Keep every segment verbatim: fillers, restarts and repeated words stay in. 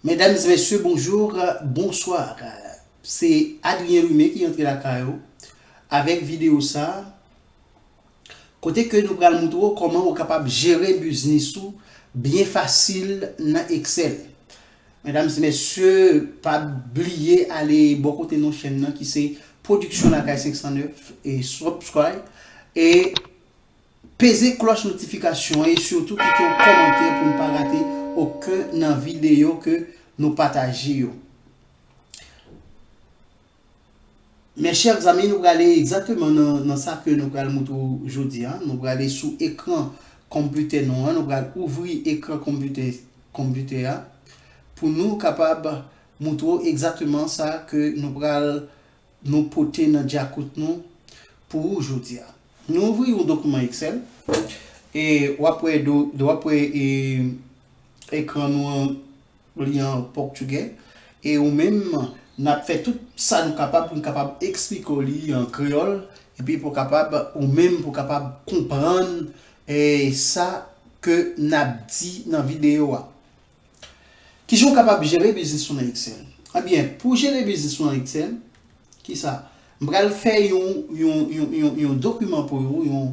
Medam e mesye, bonjou, bonswa. Se Adrien Louis Aimé ki antre lakay ou avèk videyo sa, kote ke nou pral montre w kòman ou kapab jere biznis ou byen fasil nan Excel. Medam e mesye, pa bliye ale bò kote non chèn nan ki se Pwodiksyon Lakay senk san nèf e subscribe e peze klòch notifikasyon e sitou kite yon kòmantè pou n pa rate okenn nan videyo ke nou pataje yo. Mes chers amis, nou prale egzakteman nan, nan sa ke nou pral montre w jodi a. Nou prale sou ekran konpitè nou an, nou pral ouvri ekran konpitè, konpitè a pou nou kapab montre w egzakteman sa ke nou pral, nou pote nan djakout nou pou ou jodi a. Nou ouvri yon dokiman Excel e w ap wè do, w ap wè e, ekran nou an li an pòtugè. E ou menm, n ap fè tout sa nou kapab pou n kapab eksplike w li an kreyòl, epi pou kapab, ou menm pou kapab konprann e, sa ke n ap di nan videyo a. Kijan w kapab jere biznis ou nan Excel? Ebyen, pou jere biznis ou nan Excel, kisa? M pral fè yon, yon, yon, yon, yon dokiman pou ou, yon,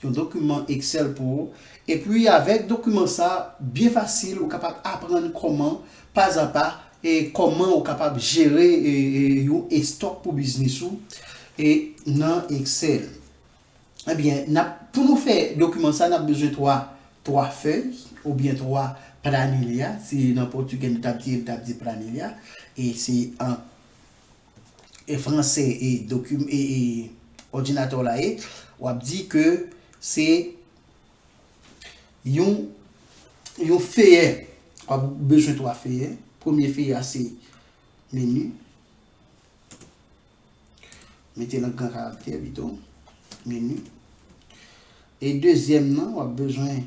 yon dokiman Excel pou ou. Epi avèk dokiman sa, byen fasil, ou kapab aprann kòman, pazapa, e kòman ou kapab jere e, e, yon estòk pou biznis ou e nan Excel. Ebyen, n ap, pou nou fè dokiman sa, n ap bezwen twa, twa fèy oubyen twa planilha. Si nan pòtugè nou t ap di, nou t ap di planilha. E se an e franse e dokim-, e, e òdinatè w la ye, w ap di ke se yon, yon feyè. W ap bezwen twa feyè. Premye feyè a se meni. Mete l an gran karaktè pito. Meni. E dezyèm nan, w ap bezwen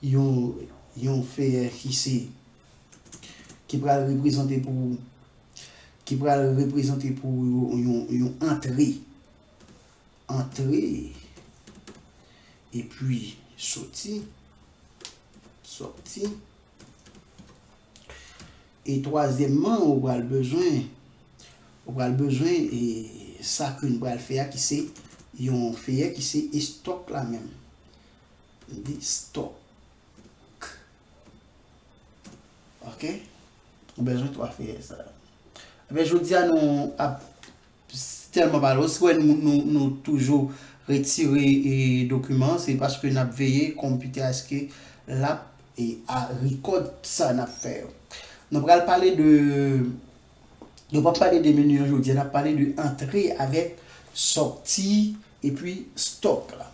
yon, yon feyè ki se, ki pral reprezante pou, ki pral reprezante pou yon, yon, yon antre. Antre. Epi soti. Sòti. E twazyèmman, ou pral bezwen, ou pral bezwen e sa ke n pral fè a ki se yon feyè ki se estòk la menm. N di stòk. Ok? Ou bezwen twa feyè sa. Ebyen, jodi a nou ap tèlman pale. Ou si wè nou, nou, nou toujou retire e, dokiman, se paske n ap veye konpitè a èske l ap e, a rekòd sa n ap fè yo. Nou pral pale de, nou p ap pale de meni an jodi a, n ap pale de antre avèk sòti epi stòk la.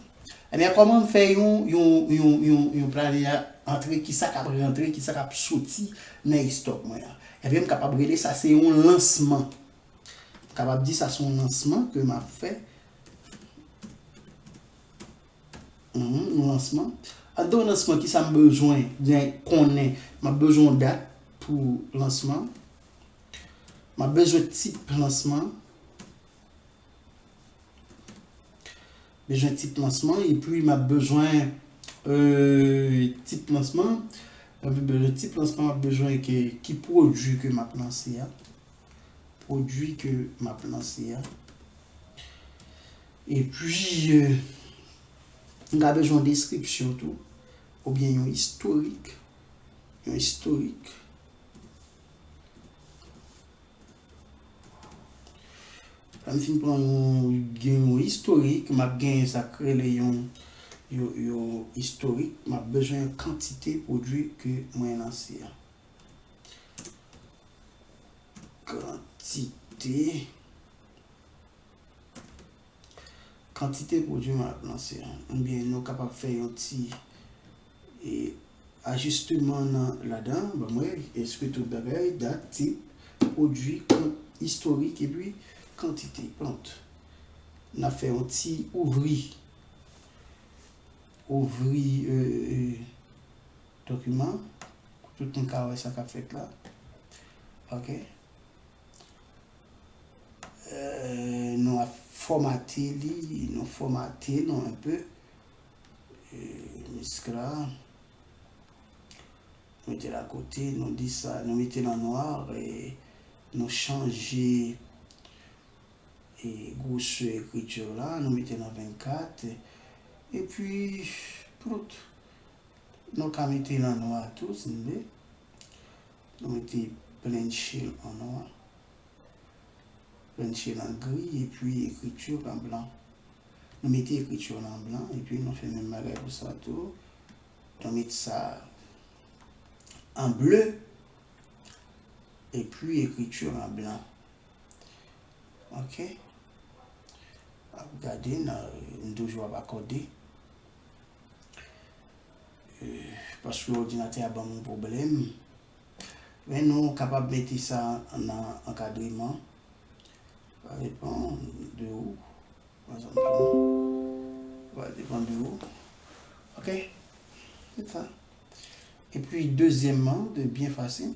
Ebyen, kòman m fè yon, yon, yon, yon, yon planilha antre, kisa k ap rantre, kisa k ap soti nan estòk mwen an? Ebyen, m kapab rele sa se yon lansman. M kapab di sa se yon lansman ke m ap fè. Mhm, yon lansman. Anndan yon lansman, kisa m bezwen gen, konnen? M ap bezwen yon dat pou lansman. M ap bezwen tip lansman. Bezwen tip lansman, epi m ap bezwen, euh, tip lansman. M ap bezwen tip lansman, m ap bezwen ke, ki pwodui ke m ap lanse a. Pwodui ke m ap lanse a. Epi, euh, m ka bezwen yon deskripsyon tou, oubyen yon istorik. Yon istorik. Lè m fin pran yon, gen yon istorik, m ap genyen sa k rele yon, yon, yon istorik. M ap bezwen kantite pwodui ke mwen lanse a. Kantite. Kantite pwodui m ap lanse a. Ebyen, nou kapab fè yon ti, e, ajisteman nan, ladan. Ban m wè, èske tout bagay, dat, tip, pwodui, kont, istorik, epi kantite, plant. N ap fè yon ti ouvri. Ouvri, e, e, dokiman. Pou tout moun ka wè sa k ap fèt la. Ok. Euh, nou ap fòmate li, nou fòmate nou enpe. Euh, miskla. Mete l akote, nou di sa, nou mete l an nwa, e nou chanje e gwosè ekriti la, nou mete l an vennkat, epi plout. Nou ka mete l an nwa tou, si n vle. Nou mete Plain Shield an nwa. Plain Shield an gri, epi ekriti an blan. Nou mete ekriti an blan, epi nou fè menm bagay pou sa tou. Nou mete sa an ble, epi ekriti an blan. Ok. Ap gade, n a, n toujou ap akòde. Eh, paske òdinatè a ban m yon pwoblèm. Men nou kapab mete sa nan ankadreman. Sa depann de ou. Sa depann de ou. Ok? Se sa. Epi, dezyèmman, de byen fasil.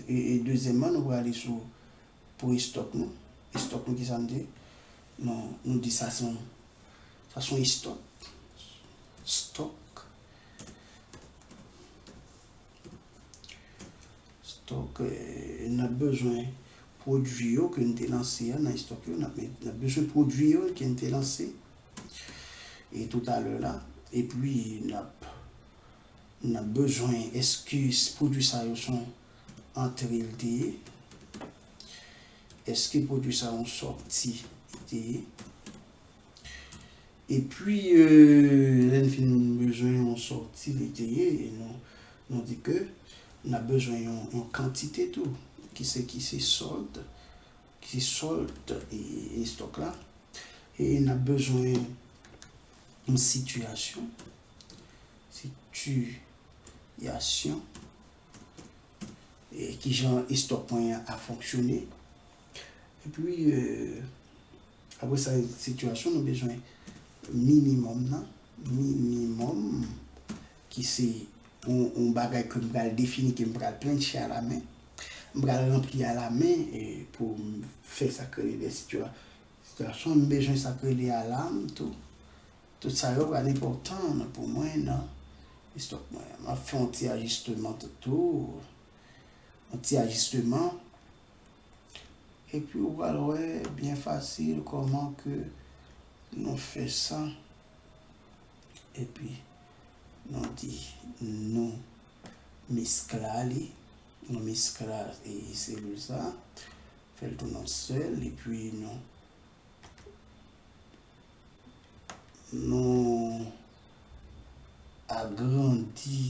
E, e dezyèmman, nou prale sou pou estòk nou. Estòk nou, ki sa n di? Nou, nou di sa se yon, sa se yon estòk. Estòk. Estòk, eh, n ap bezwen pwodui yo ke n te lanse a nan estòk yo. N ap met, n ap bezwen pwodui yo ke n te lanse. E toutalè la. Epi, n ap, n ap bezwen, èske pwodui sa yo se yon antre l te ye? Èske pwodui sa yon sòti li te ye? Epi, eh, lè n fin bezwen yon sòti li te ye, e nou, nou di ke n ap bezwen yon, yon kantite tou, ki se, ki se sòld, ki se sòld e, e estòk la. E n ap bezwen yon sitiyasyon, sitiyasyon, e kijan estòk mwen an a fonksyone. Epi, eh, apre sa, sitiyasyon, nou bezwen minimòm nan, minimòm, ki se yon, yon bagay ke m pral defini, ke m pral plenche alamen. M pral ranpli alamen, eh, pou m fè sa k rele de sitiyasyon. M bezwen sa k rele alam tou. Tout sa yo pral enpòtan pou mwen nan estòk mwen. M ap fè yon ti ajisteman tou. Yon ti ajisteman. Epi ou pral wè byen fasil kòman ke nou fè sa. Epi nou di nou miskla li. Nou miskla e selil sa. Fè l tounen yon sèl. Epi nou nou agrandi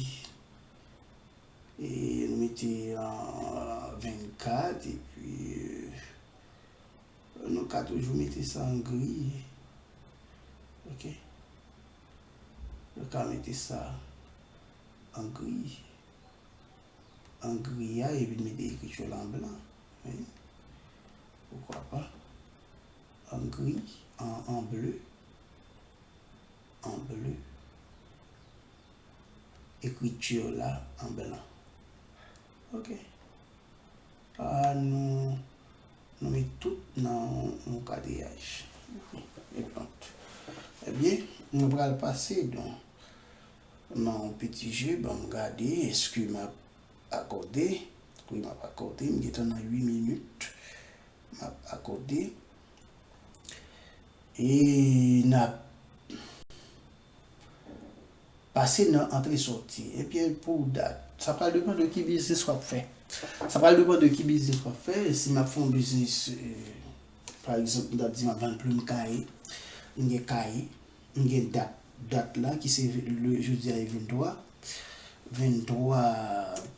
e nou mete an vennkat epi nou ka toujou mete sa an gri. Ok. Nou ka mete sa an gri. An gri a epi n mete ekriti la an blan. Wi. Poukwa pa? An gri, an, an ble. An ble. Ekriti la an blan. Ok. A nou, nou met tout nan yon kadriyaj. Enprimante. Ebyen, nou pral pase, donk, nan yon piti je, ban m gade, èske m ap akòde? Wi, m ap akòde, m gentan nan uit minit. M ap akòde. E n ap pase nan antre sòti. Ebyen, pou dat, sa pral depann de ki biznis w ap fè. Sa pral depann de ki biznis w ap fè. Si m ap fè yon biznis, eh, pa egzanp, m ta di m ap vann plim kaye, m gen kaye, m gen dat, dat la ki se le, jodi a e venntwa, venntwa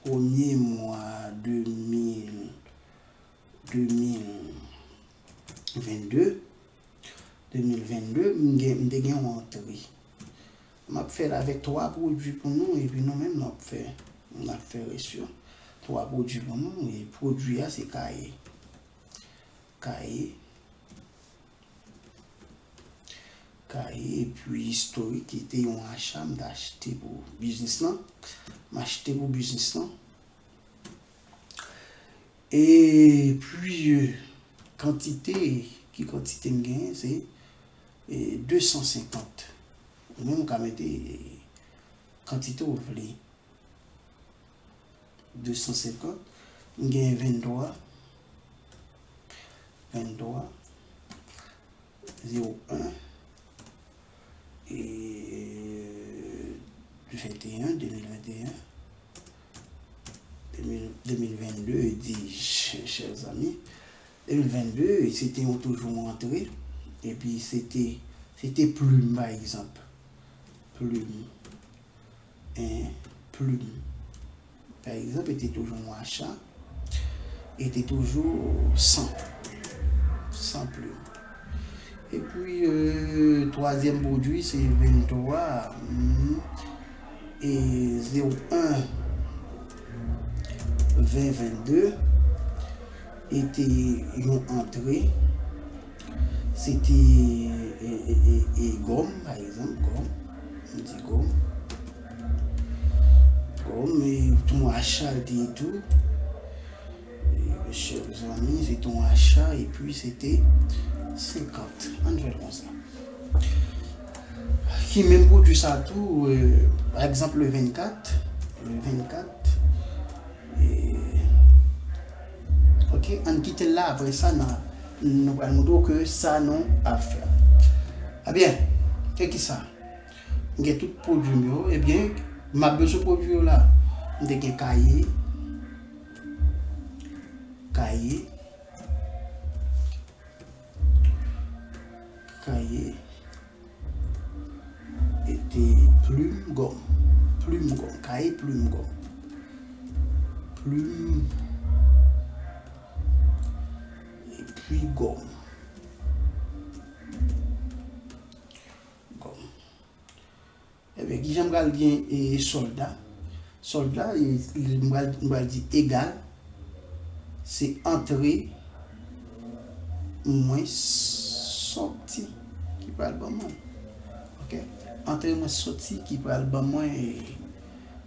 premye mwa de mil, de mil vennde, de mil vennde, m gen, m te gen yon antre. M ap fè l avèk twa pwodui pou nou, epi nou menm n ap fè, n ap fè rès yo. Twa pwodui pou nou, e pwodui a se kaye. Kaye. Kaye, epi istorik, ki te yon acha m te achte pou biznis lan. M achte pou biznis lan. Epi, kantite, ki kantite m genyen, se, e, de san senkant. Ou menm ou ka mete, e, kantite ou vle. de san senkant, m gen venntwa, venntwa, zewo en, e venteyen, de mil venteyen, de mil, de mil vennde, dis-je, chè zanmi. De mil vennde, se te yon toujou yon antre, epi se te, se te plim, pa egzanp. Plim. En plim. Pa egzanp, e te toujou yon acha, e te toujou san, san plim. Epi, euh, twazyèm pwodui, se venntwa, hmm, e zewo en, ven vennde, e te yon antre, se te, e, e, e, e gòm, pa egzanp, gòm, m di gòm, gòm, e tou acha l te tou, e, chè zanmi, se tou acha, epi se te senkant, ann fè l konsa. Ki menm pwodui sa tou, e, pa egzanp, le vennkat, le vennkat, e, ok, ann kite l la, apre sa, n a, nou pral montre w ke sa nou ap fè. Ebyen, e ki sa? M gen tout pwodui m yo, ebyen, m ap bezwen pwodui yo la. M te gen kaye, kaye, kaye, e te plim gòm, plim gòm, kaye plim gòm, plim, epi gòm, gòm. Ebyen, kijan m pral gen, e, sòlda? Sòlda, e, e, m pral, m pral di egal, se antre mwens sòti ki pral ban mwen. Ok? Antre mwens sòti ki pral ban mwen, e,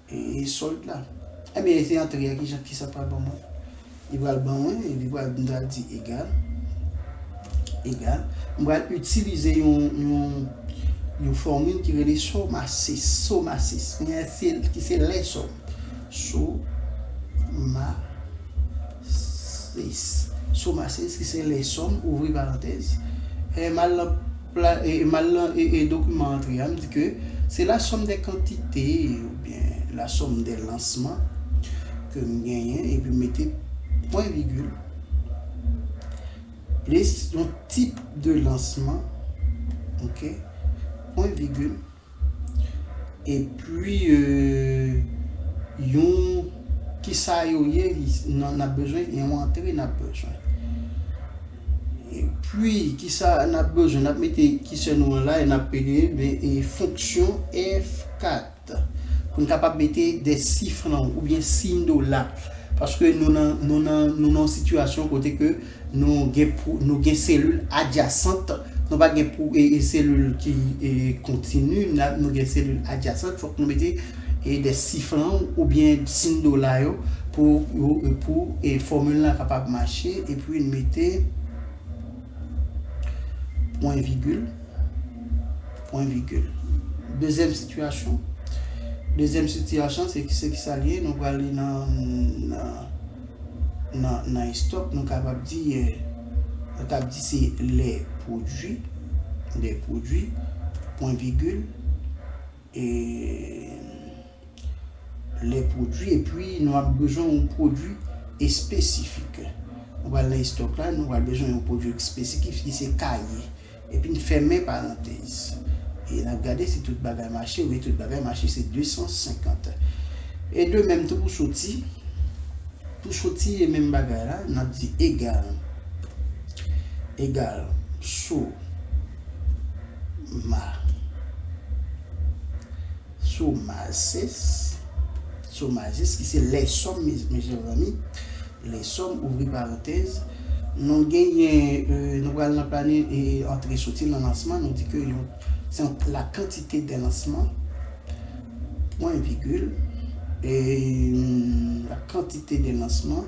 e, e sòlda. Ebyen, se antre a, kijan, kisa pral ban mwen? Li pral ban mwen, li pral, m ta di egal, egal. M pral itilize yon, yon, yon fòmil ki rele somasis, somasis, men se, ki se lèsòm. Somasis. Somasis, ki se lèsòm, ouvri parantèz. E m al nan pla-, e, e m al nan, e, e dokiman antre a, m di ke se la somme des quantités, oubyen la somme des lancements ke m genyen, epi m mete pwen vigil, plis yon tip de lansman, ok, pwen vigil, epi, euh, yon, kisa yo ye, n, n ap bezwen, yon antre n ap bezwen. Epi, kisa n ap bezwen, n ap mete kisa nou an la, e n ap peye, men, e fonksyon F kat. Pou n kapab mete de sif lan oubyen siy dola. Paske nou nan, nou nan, nou nan yon sitiyasyon kote ke nou gen pou, nou gen selil adjasant, nou pa gen pou, e, e selil ki, e, kontini, n a, nou gen selil adjasant, fòk nou mete, e, de sif lan oubyen siy dola yo pou, yo, pou, e, fòmil la kapab mache, epi n mete pwen vigil, pwen vigil. Dezyèm sitiyasyon. Dezyèm sitiyasyon, se, se kisa l ye? Nou prale nan, nan, nan, nan stòk, nou kapab di, eh, nou kapab di se lè pwodui, lè pwodui, pwen vigil, e lè pwodui, epi nou ap bezwen yon pwodui espesifik. Nou pral nan stòk la, nou pral bezwen yon pwodui espesifik ki se kaye. Epi n fèmen parantèz. E n ap gade si tout bagay mache. Wi, tout bagay mache, se de san senkant. E de menm tou pou soti. Pou soti e menm bagay la, n ap di egal, egal, soma, somazis, somazis, ki se lèsòm, mes, mes chers amis, lèsòm, ouvri parantèz, nou genyen, euh, nou pral nan plane, e, antre soti nan lansman, nou di ke yon, se yon, la quantité de lancement, pwen vigil, e, la quantité de lancement,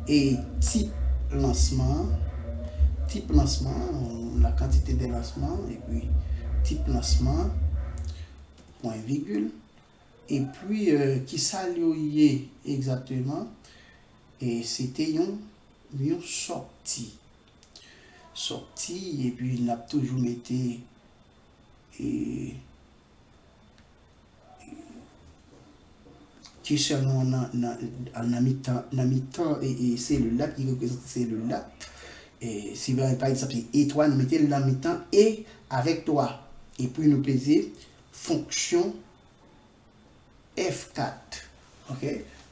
e tip lansman, tip lansman, la quantité de lancement, epi tip lansman, pwen vigil, Epi, euh, kisa yo ye egzakteman? E se te yon, yon sòti. Sòti, epi n ap toujou mete, e, kesyon nou an nan, nan, nan mitan, nan mitan, e, e selil la, ki reprezante selil la. E, si pa, pa egzanp, se E twa, nou mete l nan mitan E avèk twa. Epi nou peze fonksyon F kat. Ok?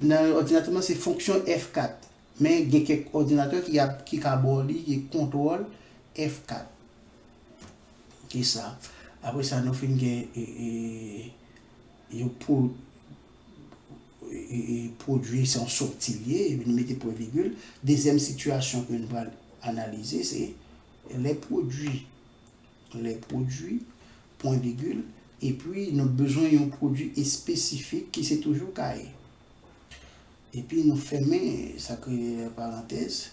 Nan òdinatè mwen, se fonksyon F kat. Men gen kèk òdinatè ki ap, ki ka ba w li, ki kontwòl F kat. Ki sa? Apre sa, nou fin gen, e, e, yon pwo-, e, e, pwodui, se yon sòti li ye, epi nou mete pwen vigil. Dezyèm sitiyasyon ke nou pral analize, se les produits. Les produits, pwen vigil, epi nou bezwen yon pwodui espesifik ki se toujou kay. Epi nou fèmen, sa kreye parantèz.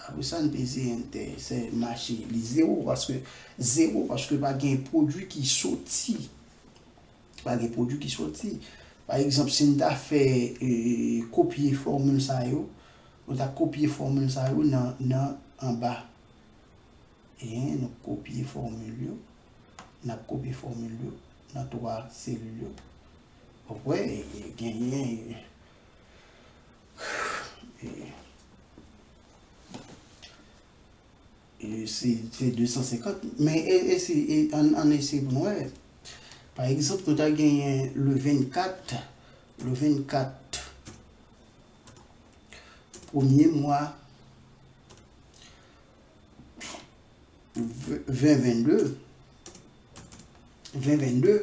Apre sa, nou peze enter. Se mache li zewo, paske zewo, paske pa gen pwodui ki sòti. Pa gen pwodui ki sòti. Pa egzanp, si n ta fè, e, kopye fòmil sa yo, nou ta kopye fòmil sa yo nan, nan anba. E nou kopye fòmil yo. N ap kopye fòmil yo nan twa selil yo. W ap wè, e, e, genyen, e, e, e, se, se de san senkant. Men, e, e, se, e, ann, ann eseye pou n wè. Pa egzanp, nou ta genyen le vennkat, le vennkat premye mwa ven vennde, ven vennde,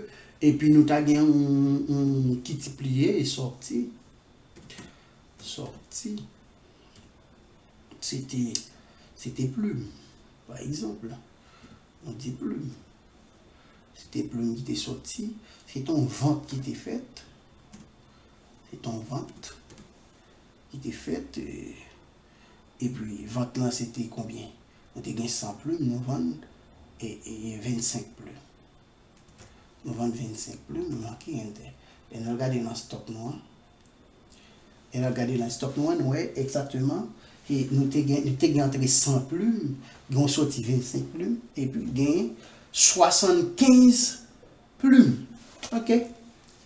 epi nou ta gen yon, yon ki tip li ye, e sòti, sòti, se te, se te plim, pa egzanp, nou di plim, se te plim ki te sòti, se te yon vant ki te fèt, se te yon vant ki te fèt, e, epi vant lan se te konbyen? Nou te gen san plim, nou vann, e, e, vennsenk plim. Nou vann vennsenk plim, nou make enter. Lè n al gade nan stòk nou an, lè n al gade nan stòk nou an, nou wè egzakteman, e nou te gen, nou te gen antre san plim, gen yon sòti vennsenk plim, epi gen swasannkenz plim. Ok.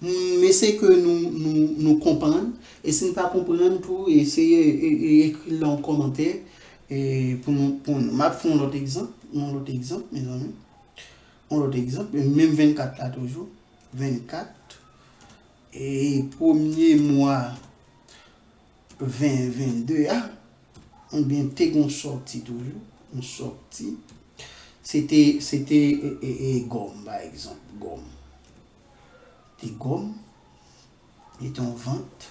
M eseye ke nou, nou, nou konprann. E si n pa konprann tou, eseye, e, e, ekri l nan yon kòmantè, e, pou nou, pou nou. M ap fè yon lòt egzanp, yon lòt egzanp, mezanmi. Yon lòt egzanp, menm vennkat la toujou. Vennkat. E premye mwa ven vennde a, oubyen te gen yon sòti toujou, yon sòti. Se te, se te, e, e, e, gòm, pa egzanp, gòm. Te gòm, li te yon vant.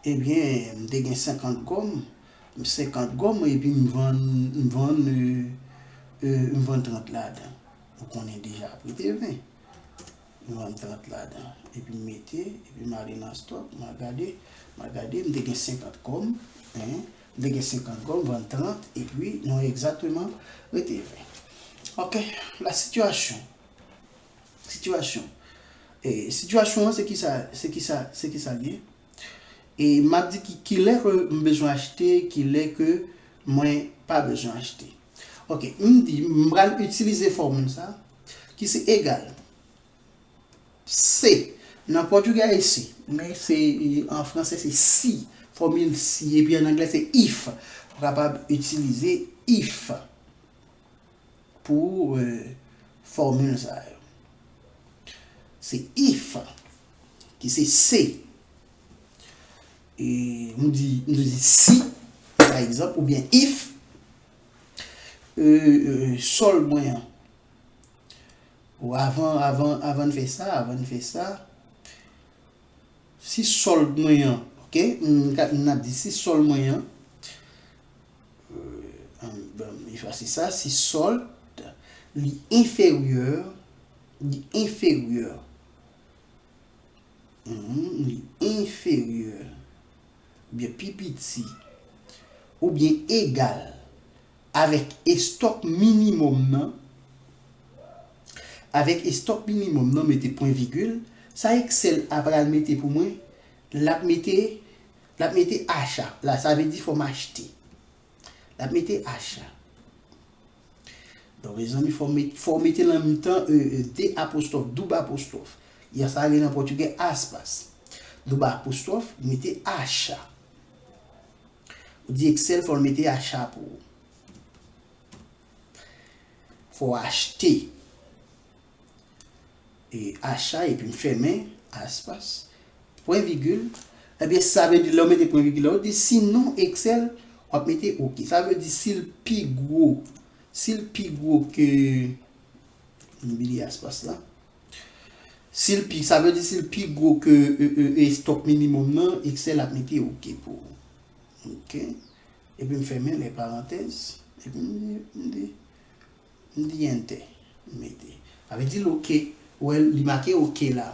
Ebyen, m te gen senkant gòm, senkant gòm, epi m vann, m vann, e, e, m vann trant ladan. Ou konnen deja, ap rete ven. M vann trant ladan. Epi m mete, epi m ale nan stòk, m al gade, m al gade, m te gen senkant gòm, en, m te gen senkant gòm, m vann trant, epi nou egzakteman rete ven. Ok, la situation. Situation. E, situation an, se kisa, se kisa, se kisa l ye? E m ap di ki, kilè ke m bezwen achte, kilè ke mwen pa bezwen achte. Ok, m di, m pral itilize fòmil sa, ki se egal C. Nan pòtigè se C, men se, an fransè se si, fòmil si, epi an anglè se if. Ou kapab itilize if pou, e, fòmil sa yo. Se if, ki se C. E, nou di, nou di si, pa egzanp, oubyen if, e, e, sòl mwen an. Ou avan, avan, avan n fè sa, avan n fè sa, si sòld mwen an, ok, m ka, n ap di si sòld mwen an, e, an, bon, m efase sa, si sòld li enferyè, li enferyè, mhm, li enferyè, oubyen pi piti, oubyen egal avèk estòk minimòm nan, avèk estòk minimòm nan, mete pwen vigil, Sa Excel a pral mete pou mwen, l ap mete, l ap mete acha. La, sa vle di fò m achte. L ap mete acha. Donk, mezanmi, fò w met, fò w mete nan mitan, e, e, de apostwòf, doub apostwòf. Ya sa rele nan pòtigè aspas. Doub apostwòf, mete acha. Ou di Excel, fò l mete acha pou ou. Fò w achte. E, acha, epi m fèmen, aspas, pwen vigil. Ebyen, sa vle di, lè w mete pwen vigil la, ou di sinon, Excel, w ap mete oke. Sa vle di, si l pi gwo, si l pi gwo ke, m bliye aspas la. Si l pi, sa vle di, si l pi gwo ke, e, e, e, stòk minimòm nan, Excel ap mete oke pou ou. Oke. Epi m fèmen lè parantèz. Epi m di, m di, m di enter. M mete. Sa vle di l oke. Ou wè, li make oke la.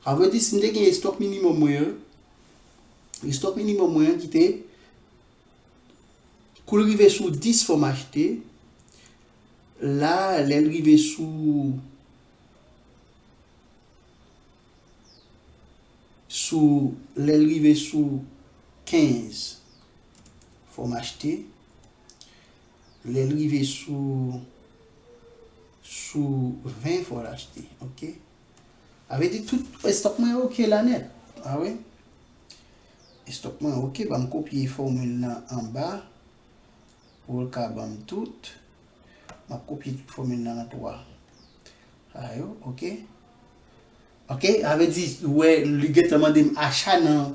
Sa vle di, si m te gen estòk minimòm mwen an, estòk minimòm mwen an ki te, kou l rive sou dis, fò m achte. La, lè l rive sou, sou, lè l rive sou kenz, fò m achte. Lè l rive sou, sou ven, fò l achte. Oke? Sa vle di tout estòk mwen oke la nèt. A wi. Estòk mwen oke. Ban m kopye fòmil lan anba pou l ka ban m tout. M ap kopye tout fòmil lan nan twa sa yo, oke? Oke, sa vle di, ou wè, li gentan mande m acha nan,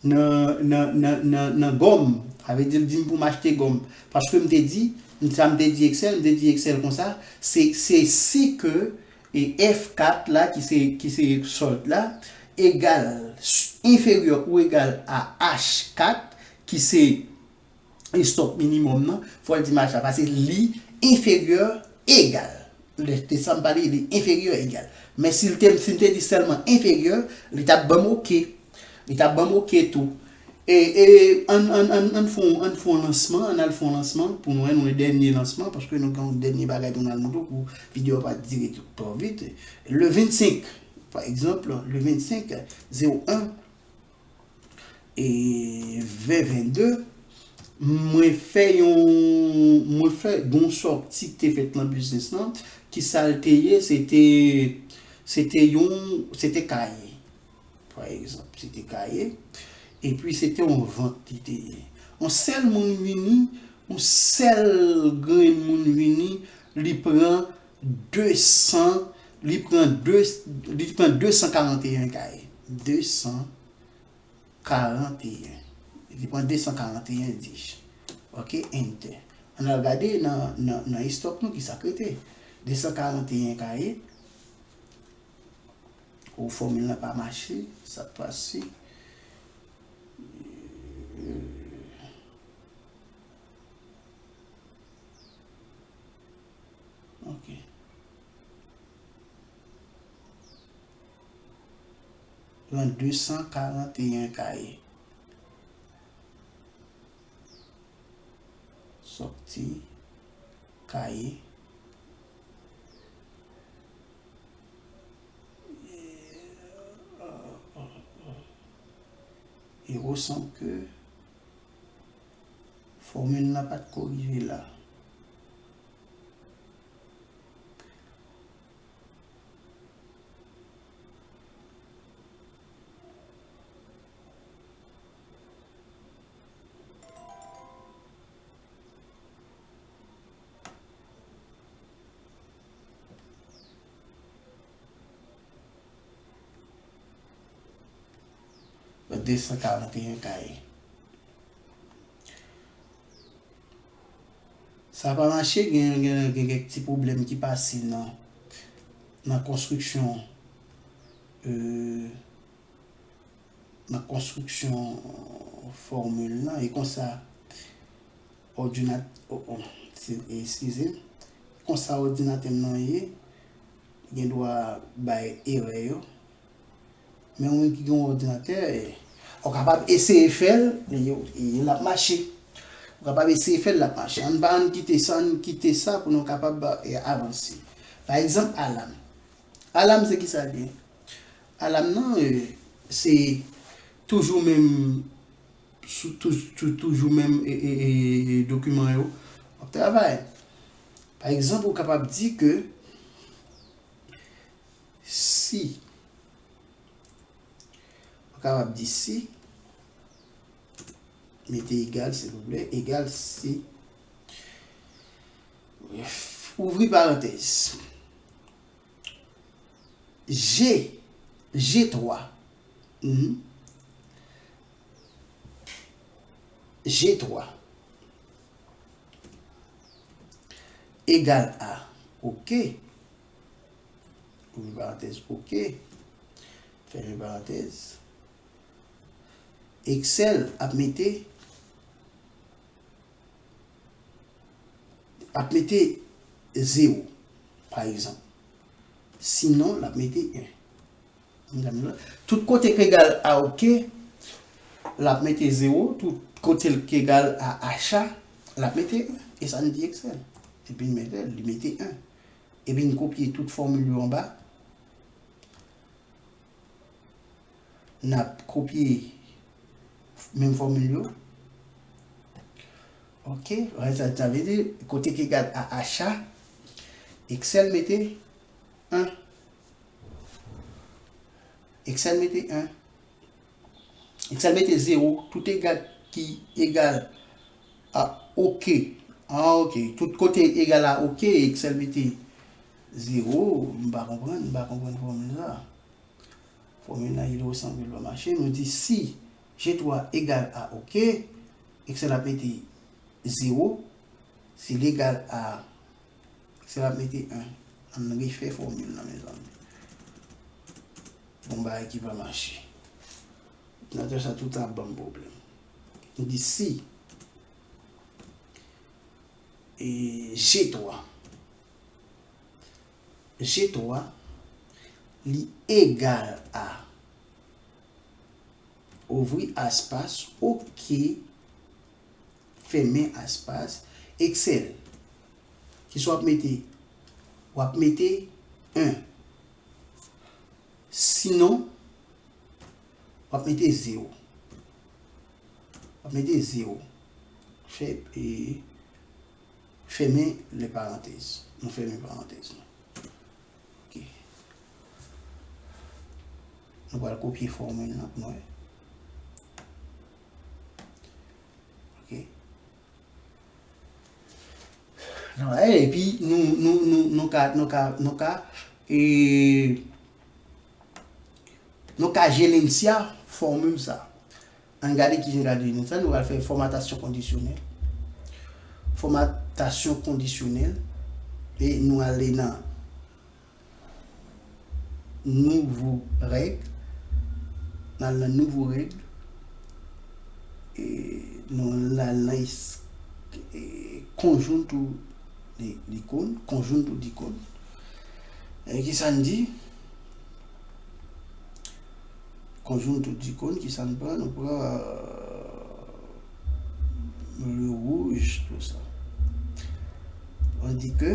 nan, nan, nan, nan, nan gòm. Sa vle di, l di m pou m achte gòm. Paske m te di, m, sa m te di Excel, m te di Excel konsa, se, se si ke, e, F kat la, ki se, ki se sòld la, egal, s-, enferyè ou egal a H kat, ki se estòk minimòm nan, fò l di m acha, paske li enferyè egal. Lè te sa m pale, li enferyè egal. Men si l te, si m te di sèlman enferyè, li t ap ban m oke. Li t ap ban m oke tou. E, e, ann, ann, ann, ann fè yon, ann fè yon lansman, ann al fè yon lansman pou nou wè, nou wè dènye lansman, paske nou gen yon dènye bagay pou n al montre w pou videyo a pa dire twò vit. Le vennsenk, pa egzanp, le vennsenk zewo en, e ven vennde, mwen fè yon, mwen fè yon sòti ki te fèt nan biznis lan, ki sa l te ye, se te, se te yon, se te kaye. Pa egzanp, se te kaye, epi se te yon vant li te ye. Yon sèl moun vini, yon sèl grenn moun vini, li pran de san, li pran de, li pran de san karanteyen kaye. De san karanteyen. Li pran de san karanteyen dich. Oke, enter. Ann al gade nan, nan, nan estòk nou ki sa k rete. De san karanteyen kaye. Ou fòmil lan pa mache, sa k pase. Ok. Pran de san karanteyen kaye. Sòti kaye. E, e, e, e. E resonm ke fòmil la pa t ko rive la. De san karanteyen kaye. Sa pa mache, gen, gen, gen kèk ti pwoblèm ki pase nan, nan konstriksyon, euh, nan konstriksyon fòmil lan, e konsa, òdinat-, o, o, se, eskize m, konsa òdinatè m nan ye, gen dwa bay erè yo. Men ou menm ki gen yon òdinatè, e, ou kapab eseye fè l, e, e l ap mache. Ou kapab eseye fè l, l ap mache. Ann pa, ann kite sa, ann kite sa pou nou kapab, e, avanse. Pa egzanp, alam. Alam se ki sa l ye? Alam nan, eh, se toujou menm, sou, tou, tou, toujou menm, e, e, e, e, dokiman yo w ap travay. Pa egzanp, ou kapab di ke si, ou kapab di si, mete egal, silvouplè, egal si, ouvri parantèz. G, G twa. Mhm. G twa egal a, oke. Ouvri parantèz, oke. Fèmen parantèz. Excel ap mete, ap mete zewo, pa egzanp. Sinon, l ap mete en. Tout kote k egal a oke, l ap mete zewo. Tout kote k egal a acha, l ap mete en. E sa n di Excel. Epi n mete, li mete en. Epi n kopye tout fòmil yo anba. N ap kopye menm fòmil yo. Oke, sa, sa vle di, kote k egal a acha, Excel mete en. Excel mete en. Excel mete zewo, tout egal ki egal a oke. A, oke. Tout kote egal a oke, Excel mete zewo. M pa konprann, m pa konprann fòmil sa. Fòmil la, il ressemble pa mache. Nou di si G twa egal a oke, Excel ap mete zewo. Si l egal a, Excel ap mete en. Ann refè fòmil la, mezanmi. Bon bagay ki pa mache. Òdinatè sa tout tan ap ban m pwoblèm. Nou di si, e, G twa. G twa, li egal a, ouvri aspas, oke, fèmen aspas, Excel. Kisa w ap mete? W ap mete en. Sinon, w ap mete zewo. W ap mete zewo. Fè, e, fèmen lè parantèz. Nou fèmen parantèz nou. Oke. Nou pral kopye fòmil lan pou nou wè. Oke. Non, e, epi nou, nou, nou, nou ka, nou ka, nou ka, e, nou ka jelensi fòmil sa. Ann gade kijan nou ka jelensi sa. Nou pral fè fòmatasyon kondisyonèl. Fòmatasyon kondisyonèl. E nou ale nan nouvo règ. N al nan nouvo règ. E nou al nan es-, e, konjonktou di, di ikòn, konjonktou di ikòn. E kisa n di? Konjonktou di ikòn, kisa n pran? Nou pran, euh, le rouge, tout sa. On di ke,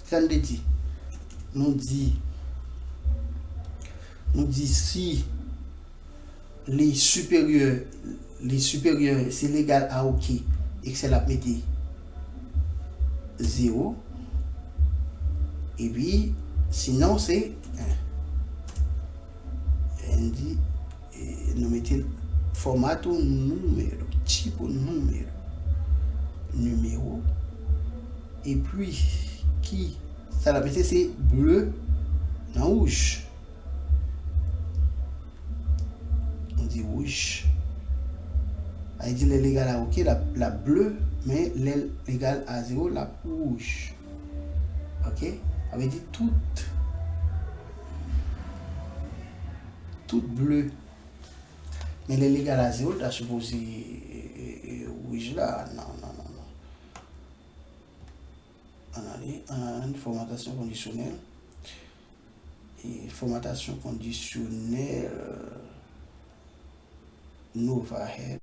sa n te di? Nou di, nou di si li siperyè, li siperyè, si l egal a oke, Excel ap mete zewo. Epi, sinon, se en. N di, e, nou mete formato número, tipo número, nimewo. Epi, ki, sa l ap mete, se ble nan wouj. Nou di wouj. Sa vle di lè l egal a oke, l ap, l ap ble, men lè l egal a zewo, l ap wouj. Oke? Sa vle di tout, tout ble. Men lè l egal a zewo, l ta sipoze, e, e, e, wouj la. Non, non, non, non. Ann ale, ann, fòmatasyon kondisyonèl. E fòmatasyon kondisyonèl, Nova Head,